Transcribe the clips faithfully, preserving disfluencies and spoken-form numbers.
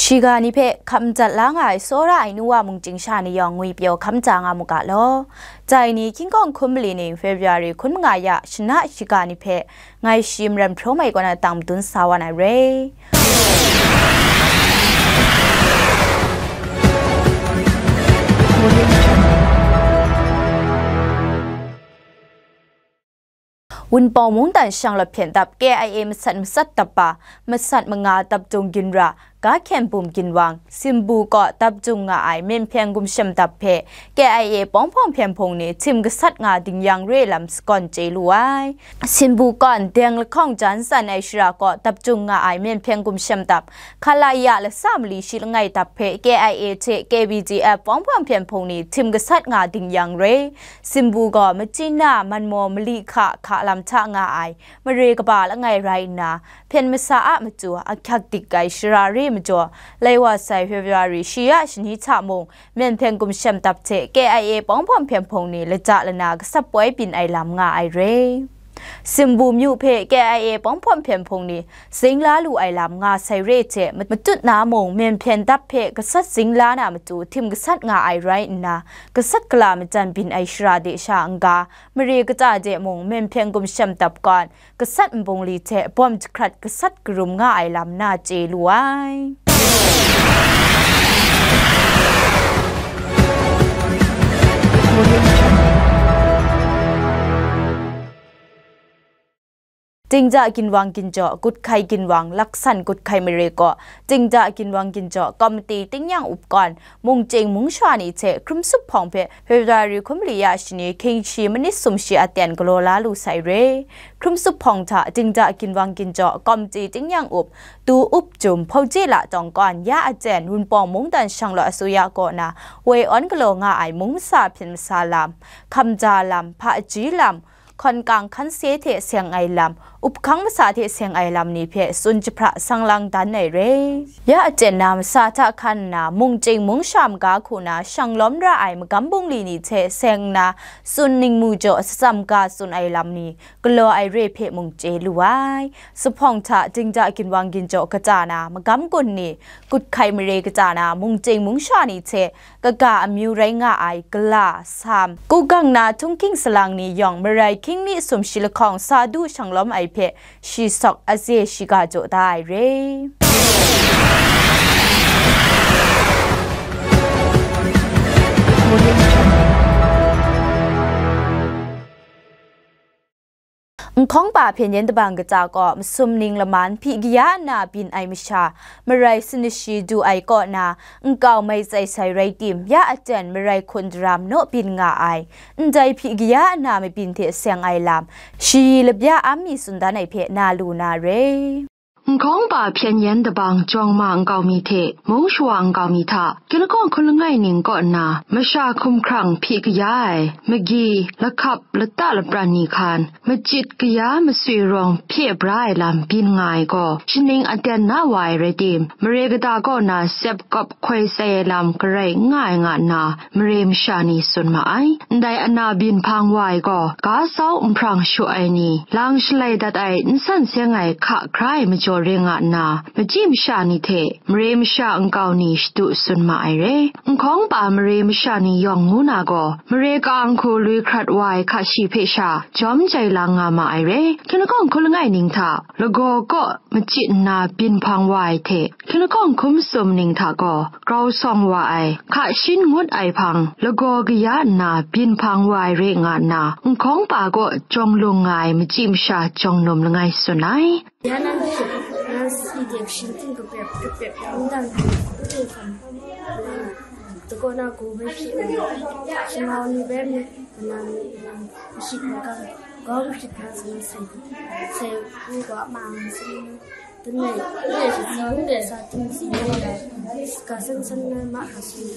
Shiga ni hpe hkap madat la nga ai tsawra ai nu wa mung chyingsha ni yawng ngwipyaw hkam ja nga mu ga law. Dai ni hkying hkawng hkum mali ning February hkun manga ya shana shiga ni hpe ngai shi maram hprawm ai kaw na tang madun sa wa na re. Wunpawng mungdan shanglawt hpyen dap K I A masat masat dap pa, masat manga dap dung ginra, ga hkyen bum ginwang, Simbu kaw dap dung nga ai myen hpyen gumshem dap hpe K I A pawng hpawng hpyen hpung ni htim gasat nga ding yang re lam sagawn chye lu ai. Simbu kawn deng lahkawng jan tsan ai shara kaw dap dung nga ai myen hpyen gumshem dap, Khalaya lasa mali shi langai dap hpe K I A hte K B D F pawng hpawng hpyen hpung ni htim gasat nga ding yang re. Simbu gaw Machina, Manmaw, Mali hka hka lam hta nga ai mare kaba langai rai nna, hpyen masa a matu ahkyak dik ai shara re majaw, lai wa sai February shi ya shani hta mung, myen hpyen gumshem dap hte K I A pawng hpawng hpyen hpung ni lata lana gasap poi byin ai lam nga ai re. Simbu myu hpe K I A pawng hpawng hpyen hpung ni zing la lu ai lam nga sai re hte, matut na mung myen hpyen dap hpe gasat zing la na matu htim gasat nga ai rai nna, gasat gala majan byin ai shara de sha n-ga, mare kata de mung myen hpyen gumshem dap kawn, gasat nbung li hte bawm jahkrat gasat karum nga ai lam na chye lu ai. Dingda ginwang ginjaw, Guthkai ginwang, Laksan Guthkai mare kaw, Dingda ginwang ginjaw, Komiti tingnyang up kawn, mungchying mungsha ni hte hkrum sup hpawng hpe February hkum li ya shani hkying shi manit sumshi aten galaw la lu sai re. Hkrum sup hpawng hta Dingda ginwang ginjaw, Komiti tingnyang up, Tu Up Jum, Hpauje La Tawng kawn, ya aten Wunpawng mungdan shanglawt asuya kaw na, woi awn galaw nga ai mung masa hpyen masa lam, hkamda lam, hpaji lam, hkawnkang hkanse hte seng ai lam, up hkang masa hte seng ai lam ni hpe tsun jahpra sang lang dan ai re. Ya aten na masa hta hkan nna, mungchying mungsha maga hku na shang lawm ra ai magam bungli ni hte seng nna, tsun ningmu jaw atsam ga tsun ai lam ni galaw ai re hpe mung chye lu ai. Suphpawng hta Dingda ginwang ginjaw kata na magam gun ni, Guthkai mare kata na mungchying mungsha ni hte kaga amyu rai nga ai gala, sam, kugang na htunghking salang ni yawng marai hkying mi sumshi lahkawng sa du shang lawm ai hpe shi sawk aze shiga jaw da ai re. Nhkawng pa hpyen yen dabang kata kaw masum ning laman hpyi kaya nna byin ai masha, marai sanashi du ai kaw na nkau mai tsai sai rai tim, ya aten marai hkun daram naw byin nga ai, ndai hpyi kaya nna mabyin hte seng ai lam, shayi labya am mi tsun dan ai hpe na lu na re. Nhkawng pa hpyen yen dabang jawng ma nkau mi hte mung shawa nkau mi hta, Kinakawng hkun langai ning kaw nna masha hkumhkrang hpyi kaya ai, magyi, lahkap, lata lapran ni hkan, machyit kaya masui rawng hpye bra ai lam byin nga ai gaw, shaning aten na wa ai rai tim, mare kata kaw na sep kawp hkoi tsai ai lam garai n nga ai nga nna, mare masha ni tsun ma ai. Ndai ana byin hpang wa ai gaw, ga sau nhprang shu ai ni, lang shalai dat ai n san seng ai hka hkra ai majaw re nga nna, machyi masha ni hte mare masha nkau ni shadu tsun ma ai re. Nhkawng pa mare masha ni yawng ngu na gaw, mare ka-ang hku lui hkrat wa ai hka shi hpe sha jawm jai lang nga ma ai re. Kinakawng hkun langai ning hta, lagaw kaw machyi nna byin hpang wa ai hte, Kinakawng hkum sum ning hta gaw grau sawng wa ai, hka shin ngut ai hpang, lagaw kaya nna byin hpang wa ai re nga nna, Nhkawng pa kaw jawng lung nga ai machyi masha jawng num langai tsun ai. Ya nan hpyi, nan si de kashin ting kapep, kapep, ndan hpyi, hpyi hkam, na, takaw na go bai hpyi, shamau ni bai mi, kanan ni, mashit makang, gaw mashit na sa na sai, sai, ni gaw a ma, sai, Dun ngai, dun ngai shi tsi, dun ngai sa, dun si, dun ngai, ka san san na, ma ka si,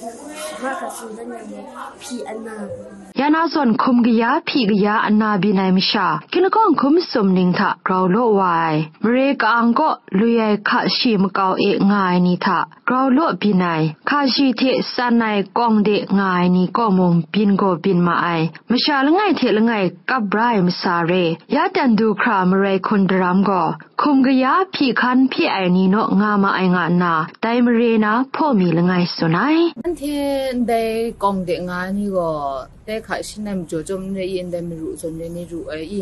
ma ka si, dun ngai, hpyi ana. Ya na zawn hkum kaya, hpyi kaya, ana byin ai masha, Kinakawng hkum sum ning hta grau law wa ai, mare ka-ang kaw lui ai hka shi makau e nga ai ni hta grau law byin ai, hka shi hte san ai kawng de nga ai ni kaw mung byin gaw byin ma ai, masha langai hte langai kap bra ai masa re, ya dan du hkra marai hkun daram gaw, hkum kaya hpyi hkan hpye ai ni naw nga ma ai nga nna, dai mare na hpaw mi langai tsun ai. Anhte ndai kawng de nga ai ni gaw, dai hka shin ai majaw chyawm n rai i, ndai maru zawn rai ni ru ai i,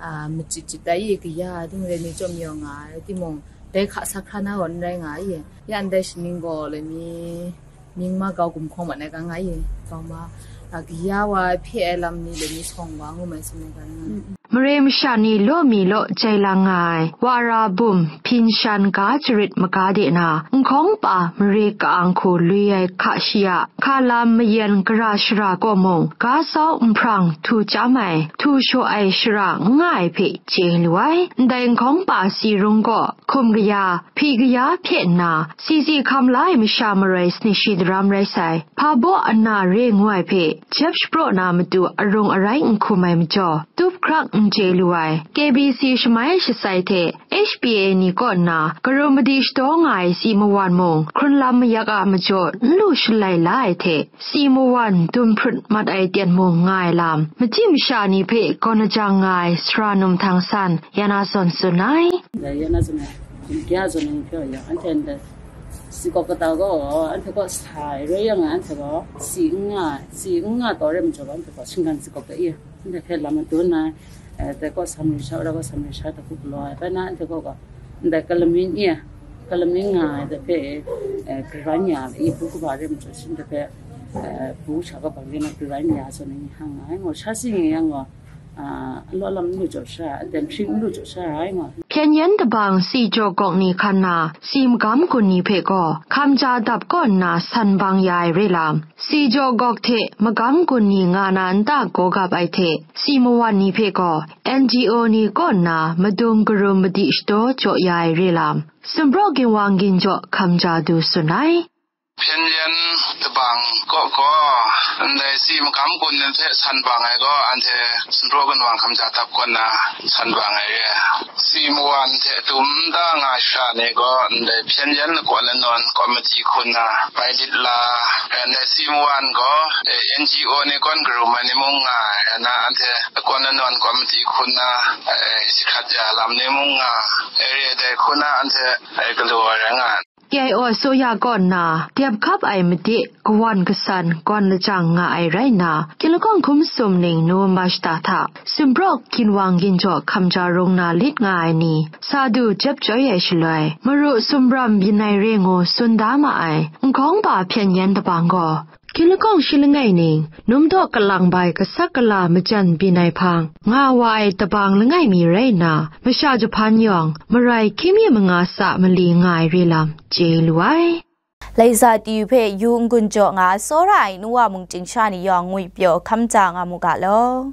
a, machit chit ai i, kaya ai ting rai ni chyawm yaw nga ai, timung, dai hka sa hkra na gaw n rai nga ai i, ya ndai shaning gaw lai mi, mying ma gau gumhkawng mat ai ga nga i, gau ma, a, kaya wa ai hpye ai lam ni lai mi sawng wa ngu mai tsun ai ga nga. Mare masha ni law mi law jai lang nga ai, Wara Bum, Hpyinshan ga jarit maga de na, Nhkawng pa mare ka-ang hku lui ai hka shi a, hka lam mayan gara shara kaw mung, ga sau nhprang htu chyam ai, htu shaw ai shara n nga ai hpe chye lu ai. Ndai Nhkawng pa si rung gaw, hkum kaya, hpyi kaya hpye nna, si si hkam la ai masha maroi sanit shi daram rai sai, hpa baw ana re ngu ai hpe, jep shapraw na matu arung arai n hkum ai majaw, tup hkrak n chye lu ai, K B C shamai shasai hte, H P A ni kaw nna, karum madi shadaw nga ai si mawan mung, hkrun lam mayak a majaw, n lu shalai la ai hte, si mawan dum hprut mat ai ten mung nga ai lam, machyi masha ni hpe gawn lajang nga ai sara num htang san, ya na zawn tsun ai. Dai ya na zawn ai, hkum kya zawn ai hpe yang, anhte ndai si kawk kata gaw, anhte kaw sa ai rai yang, anhte gaw si n nga, si n nga taw rai majaw, anhte gaw shinggan si kawk ta i, anhte hpe lam madun ai, eh, dai kaw sa marisha, wora kaw sa marisha, ta hku galaw ai, bai na anhte kaw gaw, ndai kalamin i, kalamin nga ai, dai hpe, eh, garan ya, i bu kaba rai majaw, shin dai hpe, eh, bu sha kabang rai na, garan ya zawn ai ni hang nga ai, ngaw, sha si ngi yang gaw, a, a law lam n lu jaw sha ai, a, dan hpring n lu jaw sha ai, nga. Hpyen yan dabang si jaw gawk ni hkan na, si magam gun ni hpe gaw, hkamja dap kaw nna san bang ya ai re lam, si jaw gawk hte magam gun ni nga na nta gaw gap ai hte, si mawan ni hpe gaw, N G O ni kaw nna madung karum madi shadaw jaw ya ai re lam, sumpraw ginwang ginjaw hkamja du tsun ai. Hpyen yan dabang kaw gaw, ndai si magam gun ni hte san bang ai gaw, anhte sumpraw ginwang hkamja dap kaw nna san bang ai re. Si mawan hte dum da nga sha ni gaw, ndai hpyen yan lakawn lanawn kawmiti hku nna bai lit la, ndai si mawan gaw, eh, N G O ni kawn karum ai ni mung nga ai, na anhte lakawn lanawn kawmiti hku nna, eh, si hkrat ya lam ni mung nga, area dai hku na anhte, eh, galaw ai rai nga ai. K I O အစိုးရ kaw nna, dep hkap ai made, kawan kasan, gawn lajang nga ai rai nna, Kinlakawng hkum sum ning November shata hta, sumpraw ginwang ginjaw hkamja rung na lit nga ai ni, sa du jep chyoi ai shaloi, maru sumram byin ai re ngu tsun da ma ai, Nhkawng pa hpyen yan dabang gaw, Kinlakawng shi langai ning, num daw kalang bai kasak kala majan byin ai hpang, nga wa ai dabang langai mi rai nna, masha jahpan yawng, marai hkying mi manga sa mali nga ai re lam, chye lu ai. Laika T V hpe yu n-gun jaw nga ai tsawra ai nu wa mung chyingsha ni yawng ngwipyaw hkam ja nga mu ga law.